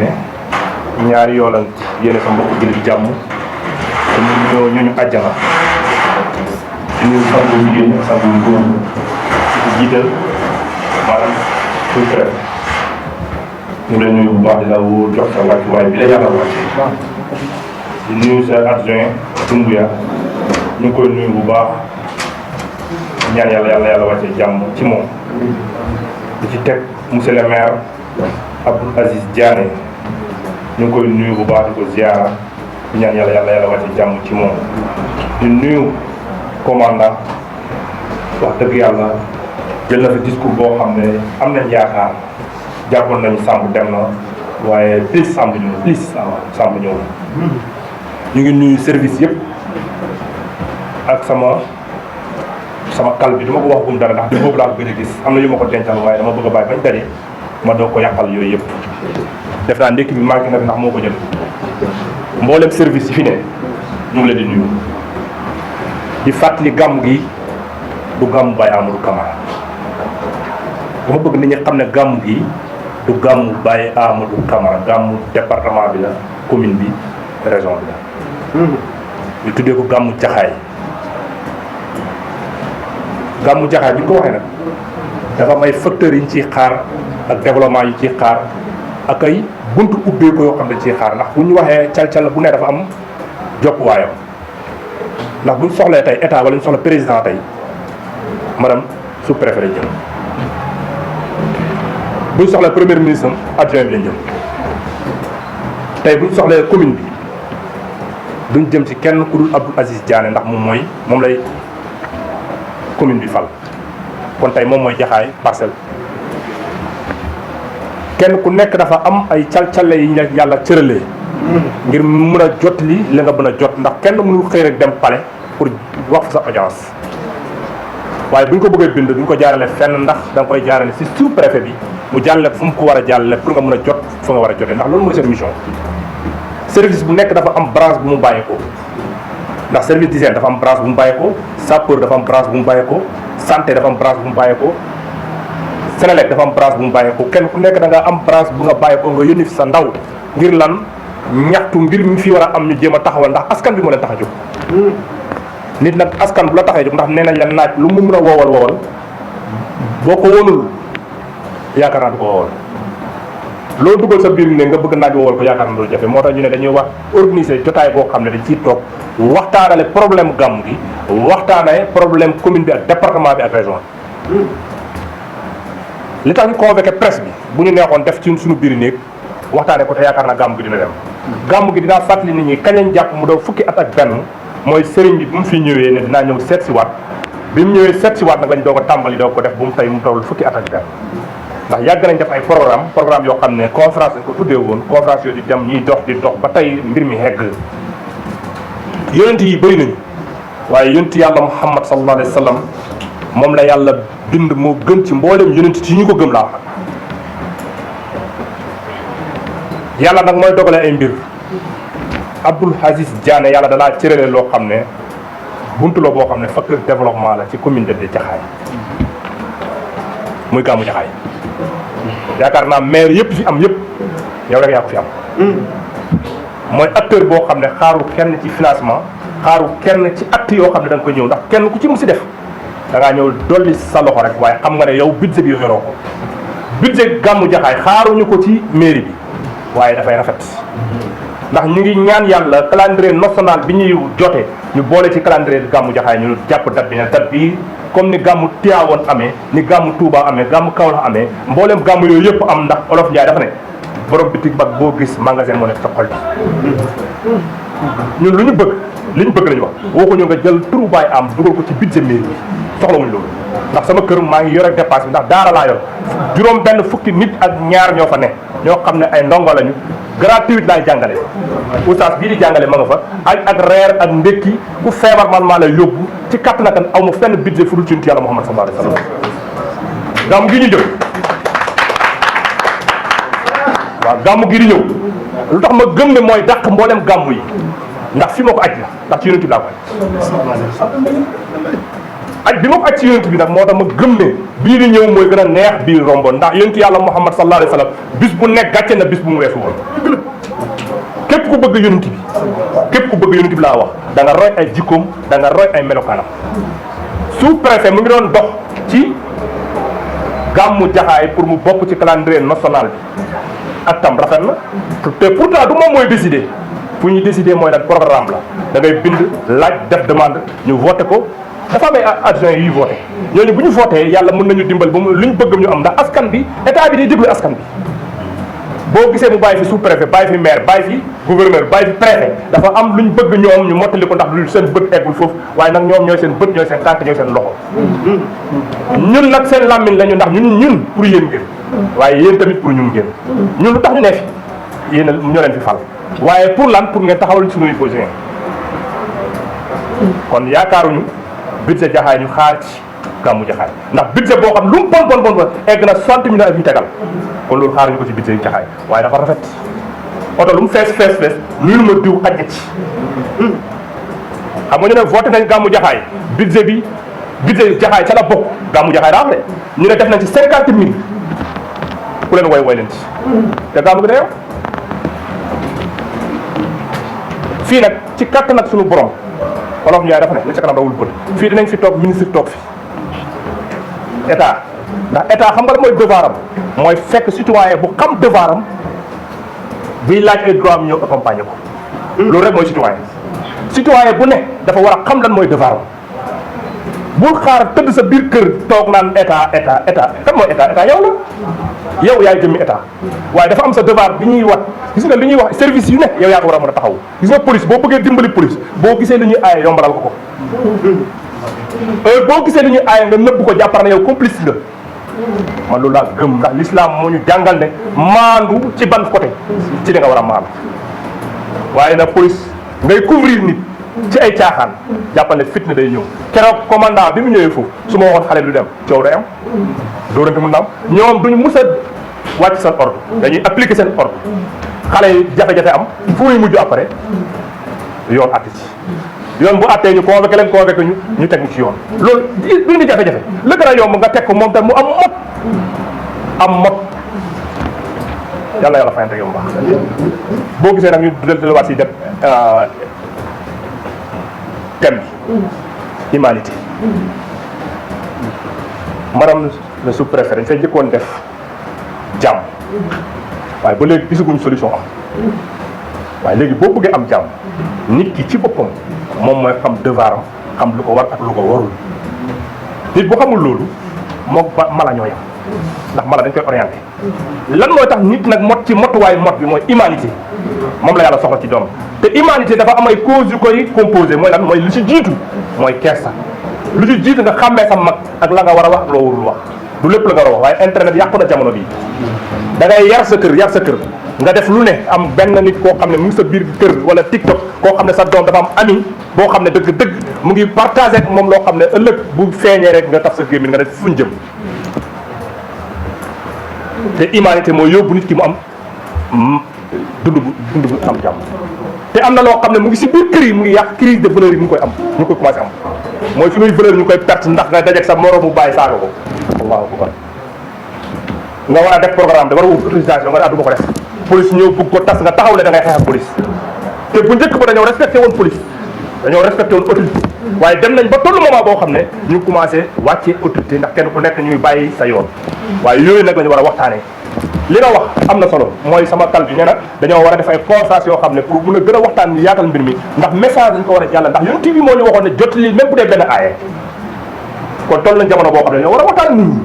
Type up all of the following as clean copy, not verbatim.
ne ñaari yoolal yéene sa mbokk jullit jàmm te ñooñu àjjana ñu sangu jigéen ñi sangu góor ñi ci jiital maanaam suñu frère ñu leen nuyu bu baax di la woo jox sa wàccuwaay bi la yàlla wàcce di nuyu sa adjoint Doumbouya ñu ngi koy nuyu bu baax ñaan yàlla wàcce jàmm ci moom di ci teg monsieur le maire Abdoul Aziz Diané ñu ngi koy nuyu bu baax di ko ziara di ñaan yàlla wàcce jàmm ci moom di nuyu commandant wax dëgg yàlla jël na fi discours boo xam ne am nañ yaakaar jàppoon nañu Samb dem na waaye plus Samb ñëw ñu ngi nuyu service yëpp ak sama kal bi dama ko wax gum dara ndax di boobu laa ko gën a gis am na yu ma ko dencal waaye dama bëgg a bàyyi bañ daje ma doog ko yàqal yooyu yëpp def naa ndekki bi manqué na ndax moo ko jël mboolem service yi fi ne ñu ngi leen di nuyu di fàttali gàmm gi du gàmmu Baye Amadou Camara dama bëgg nit ñi xam ne gàmm gi du gàmmu Baye Amadou Camara gàmmu département bi la commune bi région bi la ñu tuddee ko gàmmu Jaxaay gàmmu Jaxaay bi ñu ko waxee nag dafa am ay facteurs yi ñu ciy xaar ak développement yi ciy xaar ak ay buntu ubbeeku yoo xam ne ciy xaar ndax bu ñu waxee cal-cal bu ne dafa am jokkuwaayam ndax bu ñu soxlee tey état wala ñu soxla président tey madame sous-préfet lañ jëm bu ñu soxlee premier ministre adjoint bi lañ jëm tey bu ñu soxlee commune bi duñ jëm ci kenn ku dul Abdoul Aziz Diané ndax moom lay commune bi fal kon tey moom mooy Jaxaay Parcelles kenn ku nekk dafa am ay cal-calle yi yàlla cëralee ngir mën a jot li nga mën a jot ndax kenn mënul xëy rek dem palais pour wax fa sa audience waaye bu ñu ko bëggee bind duñ ko jaarale fenn ndax da nga koy jaarale si sous-préfet bi mu jàllale fu mu ko war a jàllale pour nga mën a jot fa nga war a jotee ndax loolu mooy seen mission service bu nekk dafa am branche bu mu bàyyeekoo ndax service d'hygiène dafa am branche bu mu bàyyeekoo sapeur dafa am branche bu mu bàyyeekoo santé dafa am branche bu mu bàyyeekoo Sénélec dafa am branche bu mu bàyyeekoo kenn ku nekk da nga am branche bu nga bàyyeekoo nga yónni fi sa ndaw ngir lan ñaxtu mbir mi fi war a am ñu jéem a taxawal ndax askan bi moo leen tax a jóg nit nag askan bu la taxee jóg ndax nee nañ la naaj lu mu mën a woowal boo ko wonul yaakaar naa du ko woowal loolu dugal sa biir ne nga bëgg naaj woowal ko yaakaar naa loolu jafe moo tax ñu ne dañuy wax organiser jotaay boo xam ne dañ ciy toog waxtaanale problème gàmm gi waxtaanale problème commune bi ak département bi ak région bi li tax ñu convoqué presse bi bu ñu neexoon def ci suñu biir néeg waxtaane ko te yaakaar naa gàmm gi dina dem gàmm gi dinaa fàttali nit ñi kañ lañ jàpp mu doon fukki at ak benn mooy sëriñ bi bu mu fi ñëwee ne dinaa ñëw seet si waat bi mu ñëwee seet si waat nag lañ doog a tàmbali doog ko def bu mu tey mu tawul fukki at ak benn ndax yàgg nañ def ay programme yoo xam ne conférence lañ ko tuddee woon conférence yooyu di dem ñuy dox di dox ba tey mbir mi hegg yonent yi bëri nañu waaye yonent yàlla Muhammad sallallahu alayhi wa sallam moom la yàlla bind moo gën ci mboolem yonent ci ñu ko gëm laa wax yàlla nag mooy dogale ay mbir Abdoul Aziz Diané yàlla dalaa cërale loo xam ne buntu la boo xam ne facteur développement la ci commune de Jaxaay muy gàmmu Jaxaay yaakaar naa maire yëpp fi am yëpp yow rek yaa ko fi am mooy acteur boo xam ne xaaru kenn ci financement xaaru kenn ci acte yoo xam ne da nga koy ñëw ndax kenn ku ci mu si def da ngaa ñëw dolli sa loxo rek waaye xam nga ne yow budget bi yoroo ko budget gàmmu Jaxaay xaaruñu ko ci mairie bi waaye dafay rafet ndax ñu ngi ñaan yàlla calendrier national bi ñuy jote ñu boole ci calendrier gàmmu Jaxaay ñu jàpp date bi ne date bi comme ni gàmmu Tiwaawoon amee ni gàmmu Touba amee gàmmu Kaolack amee mbooleem gàmmu yooyu yëpp am ndax olof Njaay dafa ne borom bitig bag boo gis magasin moo nekk sa xol bi ñun li ñu bëgg lañu wax waxuñu nga jël turu Baye am dugal ko ci budget mairie bi soxlawuñu loolu ndax sama kër maa ngi yore dépense bi ndax daara laa yor juróom benn fukki nit ak ñaar ñoo fa ne ñoo xam ne ay ndongo lañu gratuite laay jàngale oustaz bii di jàngale ma nga fa ak reer ak ndékki ku feebar man maa lay yóbbu ci katt naka aw ma fenn budget fu dul ci nit yàlla Muhammad sallallahu alayhi wa sallam gàmmu gi ñu jëm waaw gàmmu gi di ñëw lu tax ma gëm ne mooy dàq mboolem gàmmu yi ndax fi ma ko aj la ndax ci yonent bi laa ko aj aj bi ma ko aj ci yonent bi nag moo tax ma gëm ne bii di ñëw mooy gën a neex bii romboon ndax yonent yàlla Muhammad sallallahu alayhi wa sallam bis bu nekk gàcce na bis bu mu weesu woon. képp ku bëgg yonent bi képp ku bëgg yonent bi laa wax da nga roy ay jikkoom da nga roy ay melokaanam. sous-préfet mu ngi doon dox ci gàmmu Jaxaay pour mu bokk ci calendrier national bi ak tam rafet na te pourtant du moom mooy décider fu ñuy décider mooy nag programme la da ngay bind laaj def demande ñu voté ko dafa am ay adjoint yuy voté ñooñu bu ñu voté yàlla mën nañu dimbal ba mu lu ñu bëgg ñu am ndax askan bi état bi day déglu askan bi. boo gisee mu bàyyi fi sous-préfet bàyyi fi maire bàyyi fi gouverneur bàyyi fi préfet dafa am luñ bëgg ñoom ñu mottali ko ndax lu seen bët eggul foofu waaye nag ñoom ñooy seen bët ñooy seen tànk ñooy seen loxo. ñun nag seen làmmiñ lañu ndax ñun pour yéen ngeen waaye yéen tamit pour ñun ngeen ñun lu tax ñu ne fi yéen ñoo leen fi fal waaye pour lan pour ngeen taxawal suñuy position kon yaakaaruñu budget Jaxaay ñu xaar ci gàmmu Jaxaay ndax budget boo xam lu mu bon egg na 60 millions ak yu tegal kon loolu xaaruñu ko ci budget Jaxaay waaye dafa rafet oto lu mu fees ñu ma diw xaj ci xam nga ñu ne voté nañ gàmmu Jaxaay budget Jaxaay ca la bokk gàmmu Jaxaay daa am de ñu ne def nañ ci 50 000 ku leen woy leen ci te gàmmu gi day yow fii nag ci kàttan nag suñu borom wolof Njaay dafa ne li ca kanam rawul bët fii dinañ fi toog ministre toog fi état ndax état xam nga la mooy devoir am mooy fekk citoyen bu xam devoir am biy laaj ay droit am ñëw accompagner ko loolu rek mooy citoyen bu ne dafa war a xam lan mooy devoir am bul xaar tëdd sa biir kër toog naan état kan mooy état yow la yow yaay jëmmi état waaye dafa am sa devoir bi ñuy wat gis nga li ñuy wax service yu ne yow yaa ko war a mën a taxaw gis nga police boo bëggee dimbali police boo gisee li ñuy aaye yombalal ko boo gisee li ñuy aaye nga nëbb ko jàppar na yow complice nga man loolu laa gëm ndax l'islam moo ñu jàngal ne maandu ci ban côté ci li nga war a maandu waaye nag police ngay couvrir nit ci ay caaxaan jàppal ne fitna day ñëw keroog commandant bi mu ñëwee foofu su ma waxoon xale du dem coow day am dóorante mun na am ñoom duñu mus a wàcc seen ordre dañuy appliquer seen ordre xale yi jafe-jafe am fu muy mujj après yoon àtte ci yoon bu àttee ñu convoqué ñu teg ñu ci yoon loolu du ñu jafe-jafe la gën a yomb nga teg ko moom tam mu am mot yàlla fayante yow baax boo gisee nag ñu delluwaat si def thème bi humanité madame le sous-préfet dañ fay njëkkoon def jàmm waaye ba léegi gisaguñ solution am waaye léegi boo bëggee am jàmm nit ki ci boppam moom mooy xam devoir am xam lu ko war ak lu ko warul nit bu xamul loolu moom mala ñoo yam ndax mala dañ koy orienté lan mooy tax nit nag mot ci motuwaay mot bi mooy humanité moom la yàlla soxla ci doom te humanité dafa am ay cause yu koy composé mooy lan mooy lu ci jiitu mooy kersa lu ci jiitu nga xàmmee sa mag ak la nga war a wax ak loo warul wax du lépp la nga war a wax waaye internet yàqu na jamono bii da ngay yar sa kër nga def lu ne am benn nit koo xam ne mu ngi sa biir kër wala TikTok koo xam ne sa doom dafa am ami boo xam ne dëgg mu ngi partagé ak moom loo xam ne ëllëg bu feeñee rek nga taf sa gémmiñ nga def fuñ jëm te humanité mooy yóbbu nit ki mu am dund bu am jàmm te am na loo xam ne mu ngi si biir kër yi mu ngi yàq crise de valeur yi mu ngi koy am ñu koy commencé am mooy suñuy valeur ñu koy perte ndax nga dajeeg sa moroomu bàyyi saaga ko allahu akbar nga war a def programme da war a wut autorisation nga ne du ma ko def police ñëw bëgg ko tas nga taxaw ne da ngay xeex ak police te bu njëkk ba dañoo respecté woon police dañoo respecté woon autorité waaye dem nañ ba tollu moment boo xam ne ñu commencé wàccee autorité ndax kenn ku nekk ñuy bàyyi sa yoon waaye yooyu nag la ñu war a waxtaanee li nga wax am na solo mooy sama kal bi nee na dañoo war a def ay conférence yoo xam ne pour mun a gën a waxtaan ni yaatal mbir mi ndax message dañ ko war a jàll ndax Yonent bi moo ñu waxoon ne jot li même bu dee benn aaye kon toll nañ jamono boo xam ne dañoo war a waxtaan nit ñi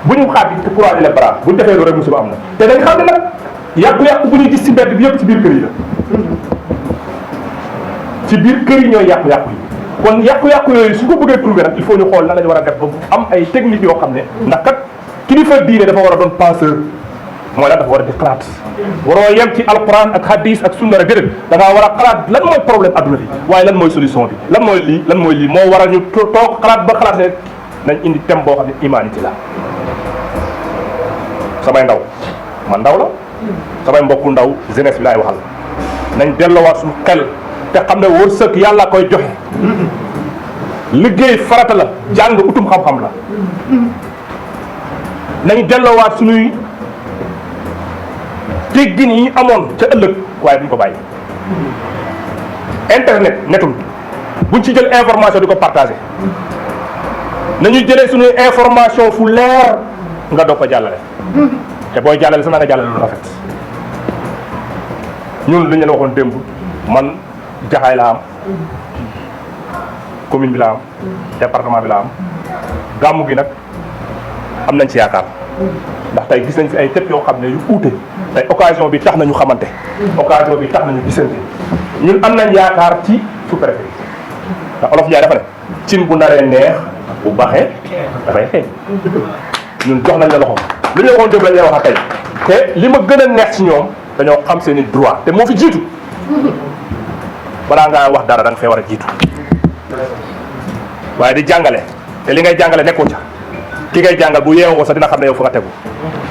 bu ñu xaar bi croiser les bras bu ñu defee loolu rek musiba am na te dañ xam ne nag yàqu-yàqu bu ñuy gis ci mbedd bi yëpp ci biir kër yi la ci biir kër yi ñooy yàqu-yàqu yi kon yàqu-yàqu yooyu su ko bëggee trouver nag il faut ñu xool lan lañu war a def ba am ay techniques yoo xam ne ndax kat kilifa diine dafa war a doon penseur mooy lan dafa war a di xalaat waroo yem ci alquran ak hadis ak sunna rek déedéet da ngaa war a xalaat lan mooy problème adduna bi waaye lan mooy solution bi lan mooy lii moo war a ñu toog xalaat ba xalaat ne nañ indi thème boo xam ne humanité la samay ndaw man ndaw la samay mbokku ndaw jeunesse bi laay waxal nañ delloowaat suñu xel te xam ne wërsëg yàlla koy joxe liggéey farata la jàng utum xam-xam la nañu delloowaat suñuy teggin yi ñu amoon ca ëllëg waaye buñ ko bàyyi. internet netul buñ ci jël information di ko partagé nañu jëlee suñuy information fu leer nga doog ko jàllale te booy jàllale sax na nga jàllale lu rafet. ñun li ñu la waxoon démb man Jaxaay la am commune bi la am département bi la am gàmmu gi nag am nañ ci yaakaar ndax tey gis nañ fi ay tëpp yoo xam ne yu uute tey occasion bi tax nañu xamante occasion bi tax nañu gisante ñun am nañ yaakaar ci sous-préfet ndax olof Njaay dafa ne cin bu naree neex bu baxee dafay xeeñ ñun jox nañ la loxo li ñu waxoon démb la ñuy wax tey te li ma gën a neex ci ñoom dañoo xam seen i droit te moo fi jiitu balaa ngaa wax dara da nga fee war a jiitu waaye di jàngale te li ngay jàngale nekkoo ca ki ngay jàngal bu yeewoo sax dina xam ne yow fa nga tegu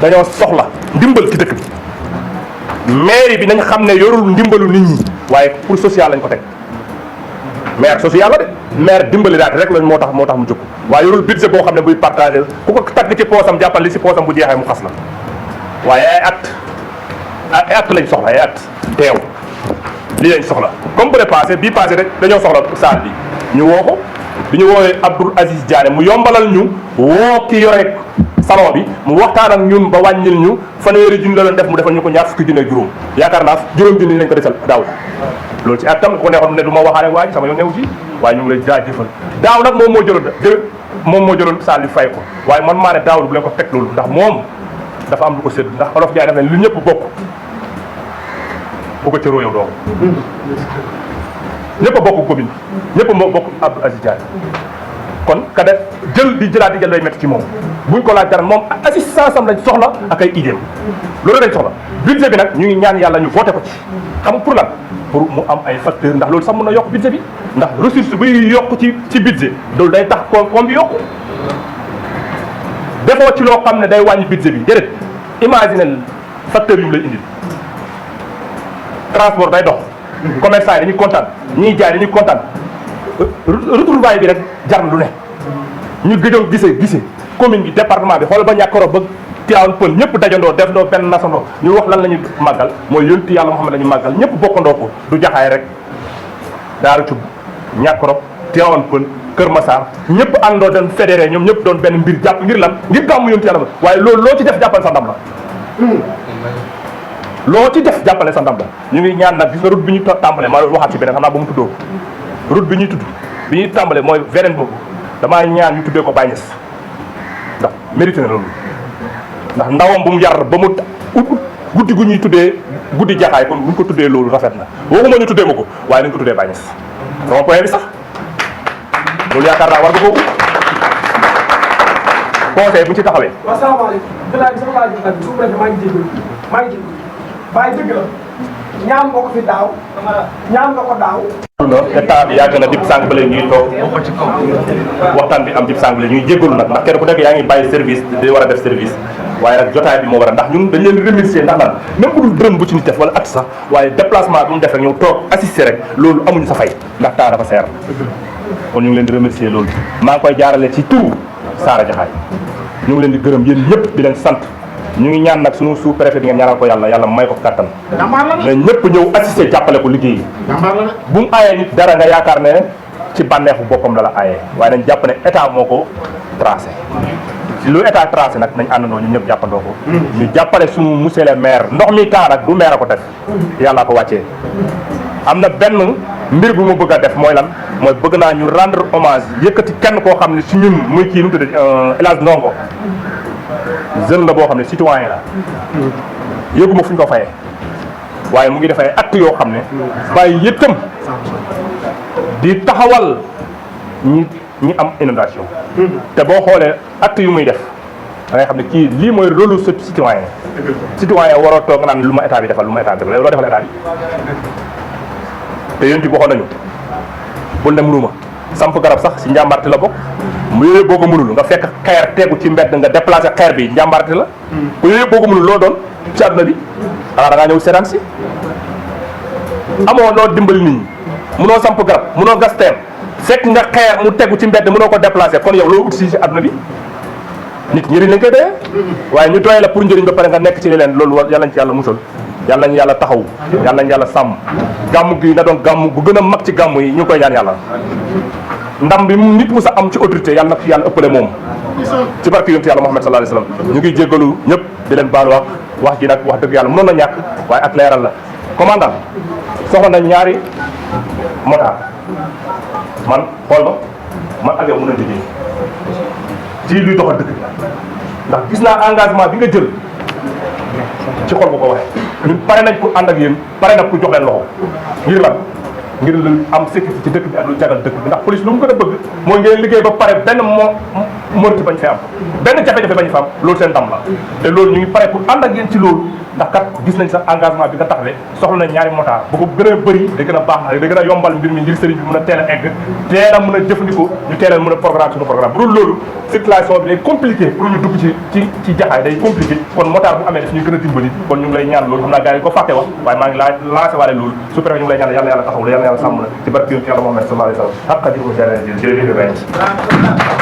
dañoo soxla ndimbal ci dëkk bi mairie bi nañ xam ne yorul ndimbalu nit ñi waaye pour social lañ ko teg maire social la de maire dimbali daal rek lañ moo tax mu jóg waaye yorul budget boo xam ne buy partagé ku ko tagg ci poosam jàppal li si poosam bu jeexee mu xas la waaye ay at lañ soxla ay at teew lii lañ soxla comme bu dee passé bii passé rek dañoo soxla salle bi ñu woo ko bi ñu woowee Abdoul Aziz Diané mu yombalal ñu woo ki yore salon bi mu waxtaan ak ñun ba wàññil ñu fanweeri junni la leen def mu defal ñu ko ñaar fukki junni ak juróom yaakaar naa juróom junni lañ ko desal daaw loolu ci atam ko neexoon ne du ma waxaale waa ji sama yoon newu ci waaye ñu ngi lay jaajëfal daaw nag moom moo jëloon salle bi fay ko waaye man maa ne daaw bu leen ko teg loolu ndax moom dafa am lu ko sédd ndax olof jaay def ne lu ñëpp bokk bu ko cëroo yow doo ñëpp a bokk commune ñëpp a bokk Abdou Aziz Diané kon ka def jël di jëlaat di jël lay métti ci moom buñ ko laaj dara moom assistance am lañ soxla ak ay idéem loolu lañ soxla budget bi nag ñu ngi ñaan yàlla ñu voté ko ci xam pour lan pour mu am ay facteurs ndax loolu sax mën na yokk budget bi ndax ressource buy yokk ci budget loolu day tax koom bi yokku defoo ci loo xam ne day wàññi budget bi déedéet imagine facteurs yu mu lay indil transport day dox commerçant yi dañuy kontaan ñiy jaay dañuy kontaan retrouvaille bi rek jar na lu ne ñu gëjoon gise commune bi département bi xool ba ñàkkoro ba Tivaouane Peulh ñëpp dajandoo def ndoo benn nasandoo ñu wax lan la ñu màggal mooy yonti yàlla Muhammad la ñu màggal ñëpp bokkandoo ko du jaxaay rek Daaru Cubb ñàkkoro Tivaouane Peulh Kër Massar ñëpp àndoo doon fédéré ñoom ñëpp doon benn mbir jàpp ngir lan ngir gàmmu yonti yàlla waaye loolu loo ci def jàppal sa ndam la loo ci def jàppale sa ndam la ñu ngi ñaan nag gis nga route bi ñu tàmbale ma waxaat ci beneen xam naa ba mu tuddoo route bi ñuy tudd bi ñuy tàmbale mooy veneen boobu damaa ñaan ñu tuddee ko Baye Niass ndax mérité na loolu ndax ndawam bu mu yar ba mu guddi gu ñuy tuddee guddi jaxaay kon buñ ko tuddee loolu rafet na waxuma ñu tuddee ma ko waaye nañ ko tuddee Baye Niass sama point bi sax loolu yaakaar naa war nga kooku conseil bu ñu ci taxawee. waaw salaamaaleykum. maa ngi bàyyi dëgg la ñaan nga ko fi daaw ñaan nga ko daaw. état bi yàgg na dib sàng bale ñuy toog waxtaan bi am dib sàng bale ñuy jéggalu nag ndax kenn ku nekk yaa ngi bàyyi service di war a def service waaye nag jotaay bi moo war a ndax ñun dañ leen remercier ndax lan même bu dul dërëm bu ci nit def wala at sax waaye déplacement bi mu def rek ñëw toog assister rek loolu amuñu sa fay ndax temps dafa seer kon ñu ngi leen di remercier loolu maa ngi koy jaarale ci turu Saara Jaxaay ñu ngi leen di gërëm yéen ñëpp di leen sant ñu ngi ñaan nag sunu sous préfet bi ngeen ñaanal ko yàlla may ko kattan mais ñëpp ñëw assister jàppale ko liggéey bu mu aayee nit dara nga yaakaar ne ci bànneexu boppam la aayee waaye nañ jàpp ne état moo ko tracé lu état tracé nag nañ àndandoo ñu ñëpp jàppandoo ko ñu jàppale sunu monsieur le maire ndox mi taa nag du maire a ko def yàllaa ko wàccee am na benn mbir bu mu bëgg a def mooy lan mooy bëgg naa ñu rendre hommage yëkkati kenn koo xam ne si ñun muy kii nu mu tudd El Hadj Ndongo jeune la boo xam ne citoyen la yëguma fu ñu ko fayee waaye mu ngi def ay actes yoo xam ne bàyyi yëttam di taxawal ñi am inondation te boo xoolee actes yu muy def da ngay xam ne kii lii mooy rôle lu citoyen waroo toog naan lu ma état bi defal lu ma état bi defal loo defal état bi te yéen ci waxoon nañu bul dem luuma samp garab sax si njàmbarte la bokk mu yooyu boo ko mënul nga fekk xeer tegu ci mbedd nga déplacé xeer bi njàmbarte la ku yooyu boo ko mënul loo doon ci àdduna bi xanaa da ngaa ñëw seetaan si amoo loo dimbali nit ñi munoo samp garab munoo gas teen fekk nga xeer mu tegu ci mbedd mënoo ko déplacer kon yow loo ut si àdduna bi nit njëriñ lañ koy doyee waaye ñu doy la pour njëriñ ba pare nga nekk ci leneen loolu yàlla nañ ci yàlla musal yàlla nañ yàlla taxaw yàlla nañ yàlla sàmm gàmmu gi na doon gàmmu bu gën a mag ci gàmmu yi ñu ngi koy ñaan yàlla ndam bi nit mu sa am ci autorité yàlla na ko yàlla ëppale moom ci barke yonent yàlla Muhammad sallallahu alayhi wasallam ñu ngi jéggalu ñëpp di leen baal wax ji nag wax dëgg yàlla mënoon na ñàkk waaye ak leeral la commandant soxla na ñaari motard man xool man ak yow mën a liggéey ci luy doxal dëkk bi ndax gis naa engagement bi nga jël ci xol bu ko waxee ñun pare nañ pour ànd ak yéen pare na pour jox leen loxo ngir lan ngir lu am sécurité ci dëkk bi ak lu jagal dëkk bi ndax police lu mu gën a bëgg mooy ngeen liggéey ba pare benn morti bañ fee am benn jafe-jafe bañ fa am loolu seen ndam la te loolu ñu ngi pare pour ànd ak yéen ci loolu ndax kat gis nañ sa engagement bi nga taxawee soxla nañ ñaari motard bu ko gën a bëri da gën a baax na da gën a yombal mbir mi ngir sëriñ bi mën a teel a egg teel a mën a jëfandikoo ñu teel a mën a programme suñu programme bu dul loolu circulation bi day compliqué pour ñu dugg ci jaxaay day compliqué kon motard bu amee daf ñuy gën a dimbali kon ñu ngi lay ñaan loolu xam naa gars yi ko fàtte wax waaye maa ngi laa lancé waale loolu su préfet ñu ngi lay ñaan yàlla yàlla taxaw la yàlla yàlla sàmm la ci barke yàlla Muhammad sallallahu alayhi wa sallam